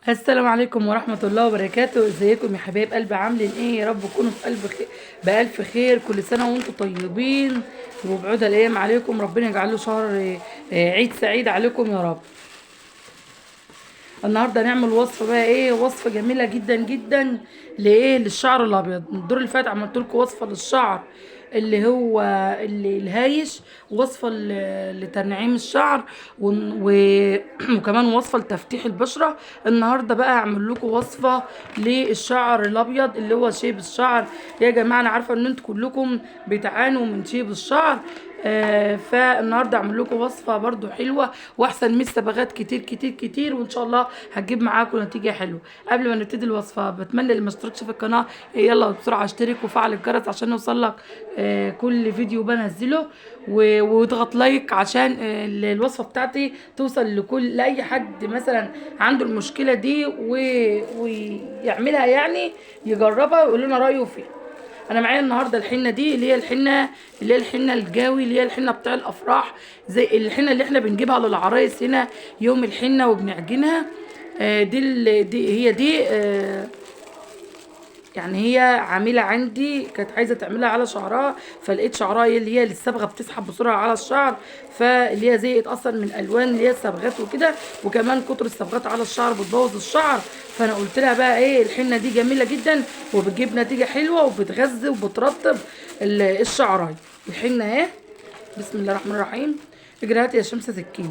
السلام عليكم ورحمة الله وبركاته. ازيكم يا حبايب قلب؟ عاملين ايه؟ يا رب تكونوا في قلب خير، بألف خير. كل سنة وانتم طيبين وبعود الايام عليكم، ربنا يجعله شهر عيد سعيد عليكم يا رب. النهارده هنعمل وصفة بقى، ايه وصفة جميلة جدا جدا لايه؟ للشعر الابيض. الدور اللي فات عملت لكم وصفة للشعر اللي هو اللي الهايش، وصفة لتنعيم الشعر وكمان وصفة لتفتيح البشرة. النهاردة بقى هعمل لكم وصفة للشعر الابيض اللي هو شيب الشعر. يا جماعة انا عارفة ان انتوا كلكم بتعانوا من شيب الشعر، فالنهارده اعمل لكم وصفه برضو حلوة واحسن من الصبغات كتير كتير كتير، وان شاء الله هتجيب معاكم نتيجة حلوة. قبل ما نبتدي الوصفة بتمنى اللي ما اشتركش في القناة يلا بسرعة اشترك وفعل الجرس عشان يوصل لك كل فيديو بنزله، واضغط like عشان الوصفة بتاعتي توصل لكل لاي حد مثلا عنده المشكلة دي ويعملها، يعني يجربها ويقول لنا رايه فيها. انا معايا النهارده الحنة دي اللي هي الحنة، اللي هي الحنة الجاوي، اللي هي الحنة بتاع الافراح، زي الحنة اللي احنا بنجيبها للعرايس هنا يوم الحنة وبنعجنها. دي هي دي، يعني هي عامله عندي كانت عايزه تعملها على شعرها، فلقيت شعرها اللي هي الصبغه بتسحب بسرعة على الشعر، فاللي هي زهقت اصلا من الوان اللي هي الصبغات وكده، وكمان كتر الصبغات على الشعر بتبوظ الشعر. فانا قلت لها بقى ايه، الحنة دي جميلة جدا وبتجيب نتيجة حلوة وبتغذي وبترطب الشعرايه. الحنة اهي، بسم الله الرحمن الرحيم. اجري هاتي يا شمسه سكين.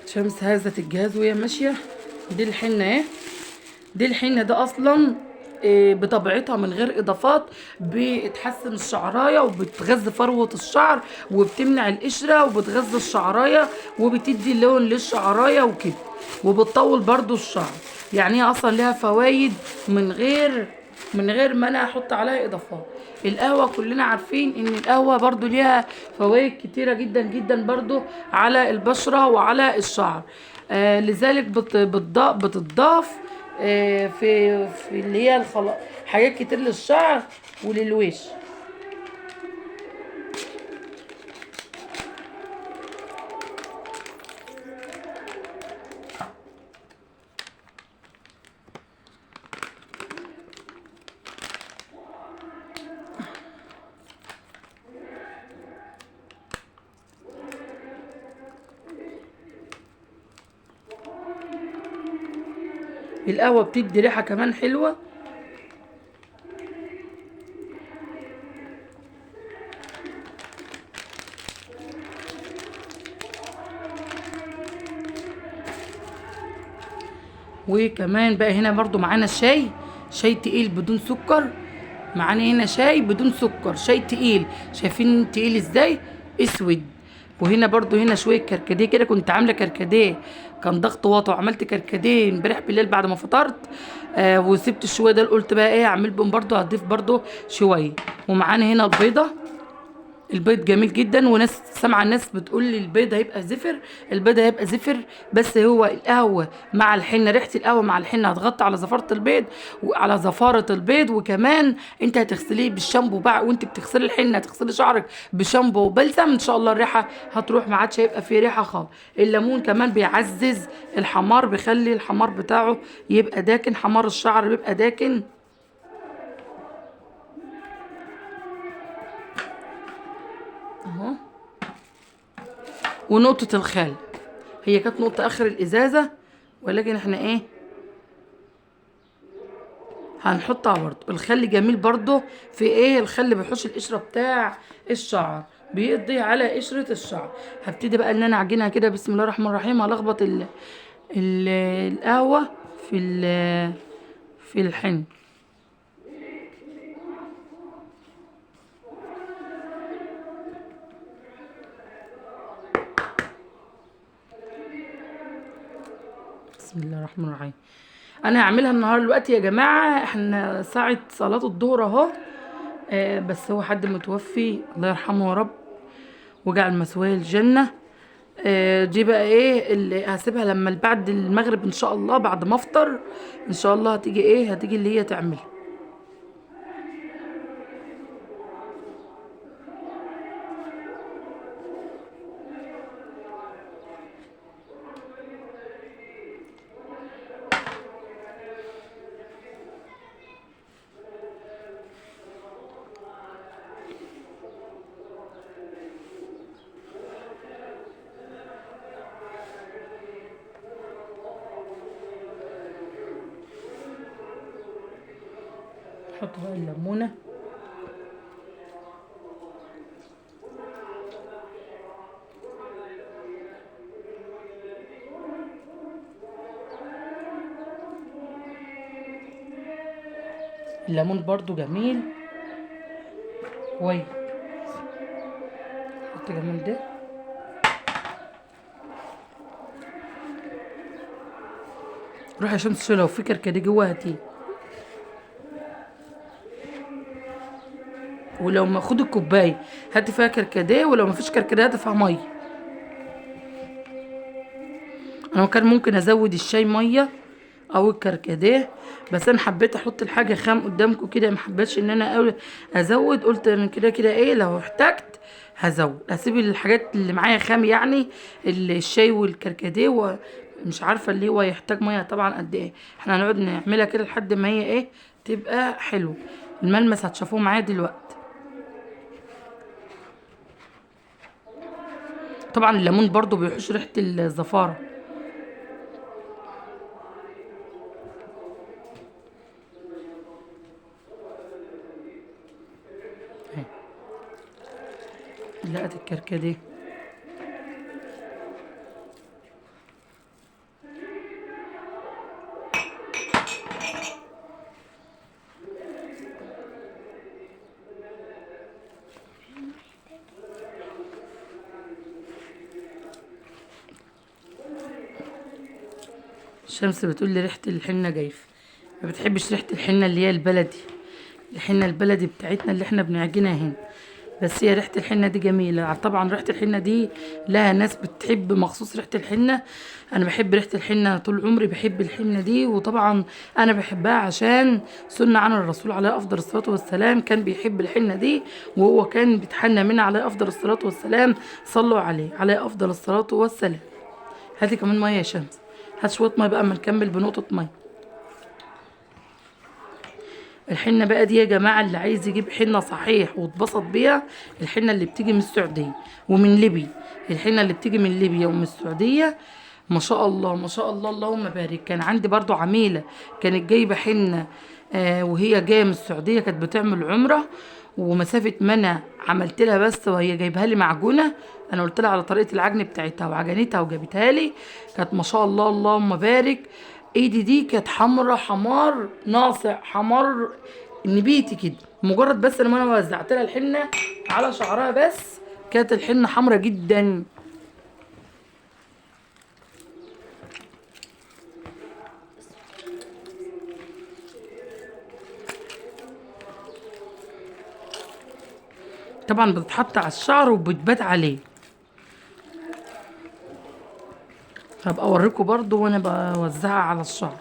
شمس هزت الجهاز وهي ماشية. دي الحنة اهي، دي الحنة ده اصلا بطبيعتها من غير اضافات، بتحسن الشعرايه وبتغذي فروه الشعر وبتمنع القشرة وبتغذي الشعرايه وبتدي لون للشعرايه وكده، وبتطول برضو الشعر. يعني هي اصلا لها فوائد من غير ما انا احط عليها اضافات. القهوة كلنا عارفين ان القهوة برضو ليها فوائد كتيرة جدا جدا برضو على البشرة وعلى الشعر، لذلك بتضاف في اللي هي حاجات كتير للشعر وللوش. القهوة بتدي ريحة كمان حلوة. وكمان بقى هنا برضو معانا الشاي، شاي تقيل بدون سكر. معانا هنا شاي بدون سكر، شاي تقيل، شايفين تقيل ازاي؟ اسود. وهنا برضو هنا شوية كركديه كده، كنت عامله كركديه كان ضغط واطي، وعملت كركديه امبارح بالليل بعد ما فطرت، وسبت الشويه ده، قلت بقى ايه اعمل بهم برضو، هضيف برضو شوية. ومعانا هنا البيضة، البيض جميل جدا. وناس سامعه الناس بتقول لي البيض هيبقى زفر، البيض هيبقى زفر، بس هو القهوة مع الحنة، ريحه القهوة مع الحنة هتغطي على زفاره البيض وعلى زفاره البيض. وكمان انت هتغسليه بالشامبو بقى، وانت بتغسلي الحنة هتغسلي شعرك بشامبو وبلسم، ان شاء الله الريحة هتروح، ما عادش هيبقى فيه ريحه خالص. الليمون كمان بيعزز الحمار، بيخلي الحمار بتاعه يبقى داكن، حمار الشعر بيبقى داكن. اهو. ونقطة الخل، هي كانت نقطة اخر الازازة، ولكن احنا ايه هنحطها برضو. الخل جميل برضو في ايه، الخل بيحوش القشرة بتاع الشعر، بيقضي على قشرة الشعر. هبتدي بقى ان انا اعجنها كده، بسم الله الرحمن الرحيم. هلخبط القهوة في الحن. بسم الله الرحمن الرحيم. انا هعملها النهارده دلوقتي يا جماعة، احنا ساعة صلاة الظهر اهو، بس هو حد متوفي الله يرحمه يا رب وجعل مثواه الجنة. دي بقى ايه اللي هسيبها لما بعد المغرب ان شاء الله، بعد ما افطر ان شاء الله هتيجي ايه، هتيجي اللي هي تعملها. نحط بقى الليمونه. الليمون برضو جميل كويس. حط كمان ده. روح يا شمس لو في كركديه جوه هاتيه، ولو ما خد الكوباية هاتي فيها كركديه، ولو ما فيش كركديه هاتي فيها مية. انا كان ممكن ازود الشاي مية او الكركديه، بس انا حبيت احط الحاجة خام قدامكم كده، ما حبيتش ان انا ازود. قلت انا كده كده ايه لو احتجت هزود، هسيب الحاجات اللي معايا خام يعني الشاي والكركديه، ومش عارفه اللي هو يحتاج مية طبعا قد ايه. احنا هنقعد نعملها كده لحد ما هي ايه تبقى حلو. الملمس هتشوفوه معايا دلوقتي. طبعا الليمون برضو بيحوش ريحه الزفاره. لقت الكركديه. الشمس بتقول لي ريحه الحنة جايفه، ما بتحبش ريحه الحنة اللي هي البلدي، الحنة البلدي بتاعتنا اللي احنا بنعجنها هنا، بس هي ريحه الحنة دي جميلة. طبعا ريحه الحنة دي لها ناس بتحب مخصوص ريحه الحنة. انا بحب ريحه الحنة طول عمري، بحب الحنة دي، وطبعا انا بحبها عشان سنة عن الرسول عليه افضل الصلاة والسلام، كان بيحب الحنة دي وهو كان بيتحنى منها عليه افضل الصلاة والسلام. صلوا عليه عليه افضل الصلاة والسلام. هاتي كمان مية يا شمس، هات شوية مية بقى اما نكمل بنقطة مية. الحنة بقى دي يا جماعة اللي عايز يجيب حنة صحيح واتبسط بيها، الحنة اللي بتيجي من السعودية ومن ليبيا، الحنة اللي بتيجي من ليبيا ومن السعودية ما شاء الله ما شاء الله اللهم بارك. كان عندي برضو عميله كانت جايبه حنة وهي جاية من السعودية، كانت بتعمل عمره، ومسافه ما انا عملت لها بس وهي جايبها لي معجونه، انا قلت لها على طريقه العجن بتاعتها وعجنتها وجابتها لي، كانت ما شاء الله اللهم بارك. ايدي دي كانت حمرا حمار ناصع، حمار نبيتي كده، مجرد بس لما انا وزعت لها الحنة على شعرها بس كانت الحنة حمرا جدا. طبعا بتتحط على الشعر وبتبات عليه. هبقى اوريكم برضو وانا بوزعها على الشعر.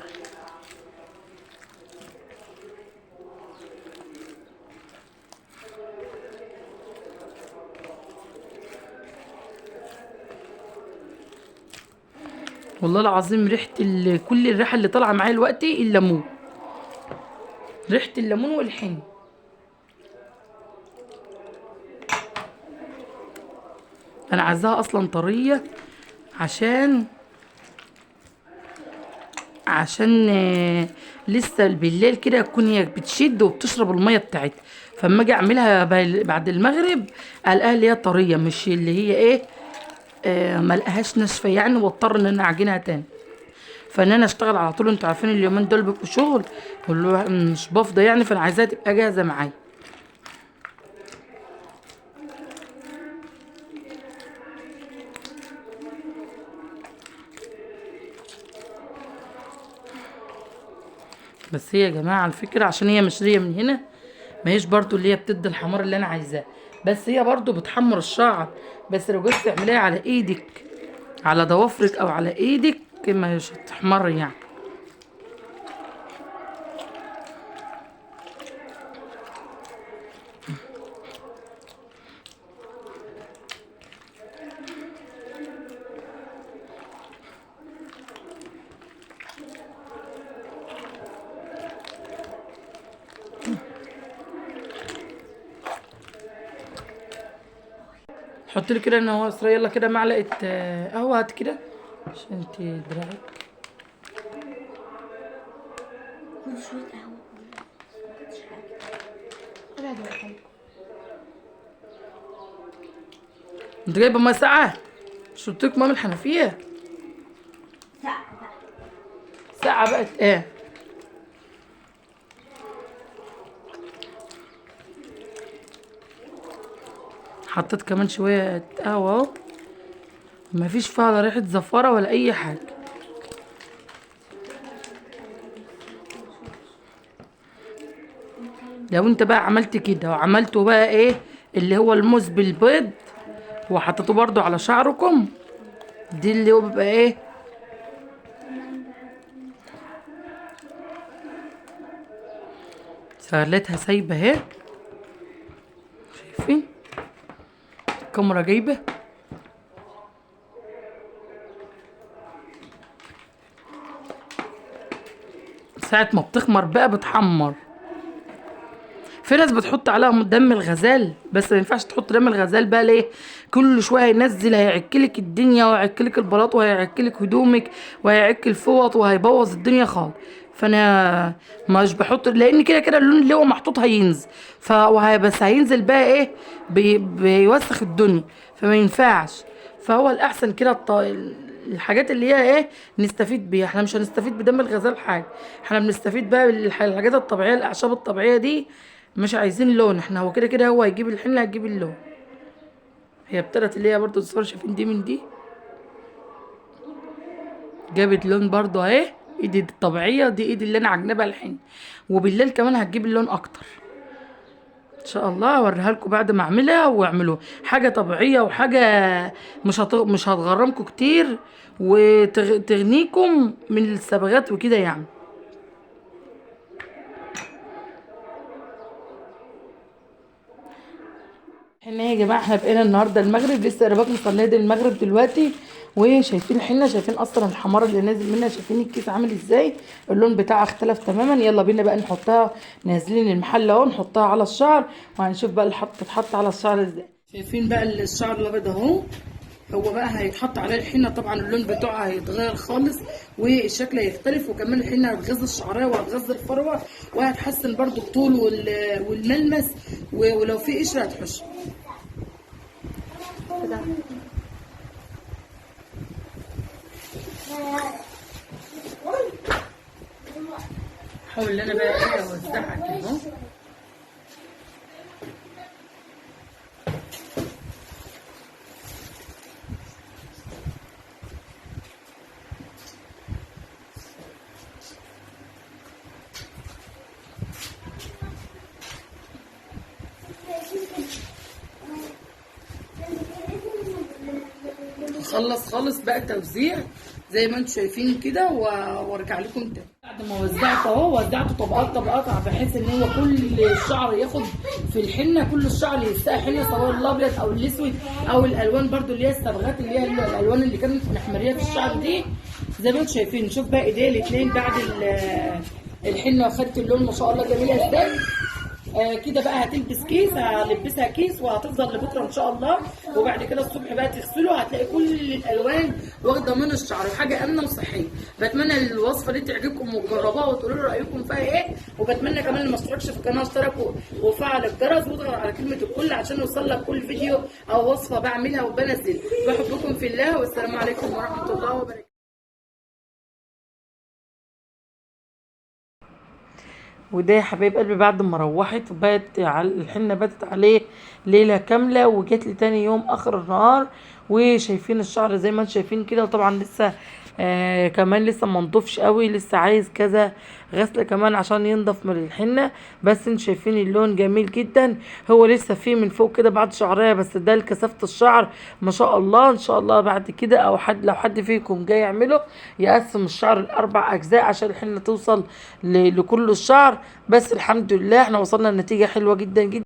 والله العظيم ريحه كل الريحة اللي طالعه معايا دلوقتي الليمون، ريحه الليمون والحنه. انا عايزاها اصلا طرية عشان لسه بالليل كده تكون هي بتشد وبتشرب المية بتاعتها، فاما اجي اعملها بعد المغرب الاقيها اللي هي طرية، مش اللي هي ايه ما لقاهاش ناشفة يعني، واضطر ان انا اعجنها تاني. فان انا اشتغل على طول، انتوا عارفين اليومين دول بيبقوا شغل مش بفضى يعني، فانا عايزاها تبقى جاهزة معايا. بس هي يا جماعة على فكرة عشان هي مشريه من هنا، ما هيش برضو اللي هي بتدي الحمار اللي انا عايزاه، بس هي برضو بتحمر الشعر. بس لو جيت تعمليها على ايدك، على ضوافرك او على ايدك، مش هتحمر يعني. حط لي كده ان هو اسرائيل، يلا كده معلقه قهوة هات كده عشان انت دراعك. خد شوية قهوة. انت جايبه مية ساقعه؟ مش قلت لك مية من الحنفية؟ ساقعة بقى. ساقعه بقت ايه؟ حطيت كمان شوية قهوة اهو، مفيش فيها لا ريحه زفاره ولا اي حاجة. لو انت بقى عملت كده وعملته بقى ايه اللي هو الموز بالبيض وحطيته برضو على شعركم، دي اللي هو بيبقى ايه، سهلتها سايبه اهي. شايفين الكاميرا جايبه؟ ساعة ما بتخمر بقى بتحمر. في ناس بتحط عليها دم الغزال، بس ما ينفعش تحط دم الغزال بقى ليه؟ كل شوية هينزل، هيعكلك الدنيا وهيعكلك البلاط وهيعكلك هدومك وهيعك الفوط وهيبوظ الدنيا خالص. فانا مش بحط، لان كده كده اللون اللي هو محطوط هينزل، بس هينزل بقى ايه، بيوسخ الدنيا، فما ينفعش. فهو الاحسن كده الحاجات اللي هي ايه نستفيد بيها. احنا مش هنستفيد بدم الغزال حاجة، احنا بنستفيد بقى بالحاجات الطبيعية، الاعشاب الطبيعية دي. مش عايزين لون احنا، هو كده كده هو هيجيب الحنة هتجيب اللون. هي ابتدت اللي هي برضو الصور، شايفين دي من دي جابت لون برضو اهي. ايدي الطبيعية دي، ايدي اللي انا عجنبها الحنة، وبالليل كمان هتجيب اللون اكتر ان شاء الله. اوريها لكم بعد ما اعملها، واعملوها حاجة طبيعية وحاجه مش هتغرمكم كتير وتغنيكم من الصبغات وكده يعني. احنا يا جماعة احنا بقينا النهارده المغرب، لسه رباك مصليه دي المغرب دلوقتي، وشايفين الحنة، شايفين اصلا الحمار اللي نازل منها، شايفين الكيس عامل ازاي، اللون بتاعها اختلف تماما. يلا بينا بقى نحطها، نازلين المحل اهو، نحطها على الشعر وهنشوف بقى الحط تتحط على الشعر ازاي. شايفين بقى الشعر الابيض اهو، هو بقى هيتحط عليه الحنة، طبعا اللون بتاعها هيتغير خالص والشكل هيختلف، وكمان الحنة هتغذي الشعرية وهتغذي الفروه وهتحسن برضو الطول والملمس، ولو في قشرة هتحش. احاول ان انا بقى ايه اوزعها كده اهو. خلص خالص بقى توزيع زي ما انتم شايفين كده، وارجع لكم تاني بعد ما وزعت اهو. وزعته طبقات طبقات بحيث ان هو كل الشعر ياخد في الحنة، كل الشعر يستاهل حنة، سواء الابيض او الاسود او الالوان برده اللي هي الصبغات اللي هي الالوان اللي كانت محمريه في الشعر دي زي ما انتم شايفين. شوف بقى ايديا الاثنين بعد الحنة وخدت اللون ما شاء الله جميلة ازاي. كده بقى هتلبس كيس، هلبسها كيس وهتفضل لبكرة ان شاء الله، وبعد كده الصبح بقى تغسله، هتلاقي كل الالوان واخده من الشعر، وحاجه امنه وصحية. بتمنى الوصفة دي تعجبكم وتجربوها وتقولوا لي رايكم فيها ايه، وبتمنى كمان اللي ما اشتركش في القناة اشترك وفعل الجرس واضغط على كلمة الكل عشان يوصل لك كل فيديو او وصفه بعملها وبنزل. بحبكم في الله، والسلام عليكم ورحمة الله وبركاته. وده يا حبايب قلبي بعد ما روحت وبات على الحنة، باتت عليه ليلة كاملة، وجات لي تاني يوم اخر النهار، وشايفين الشعر زي ما انتم شايفين كده. وطبعا لسه كمان لسه ما نضفش قوي، لسه عايز كذا غسله كمان عشان ينضف من الحنة، بس انتم شايفين اللون جميل جدا. هو لسه فيه من فوق كده بعد شعرية، بس ده لكثافه الشعر ما شاء الله. ان شاء الله بعد كده او حد لو حد فيكم جاي يعمله يقسم الشعر لاربع اجزاء عشان الحنة توصل لكل الشعر. بس الحمد لله احنا وصلنا لنتيجة حلوة جدا جدا.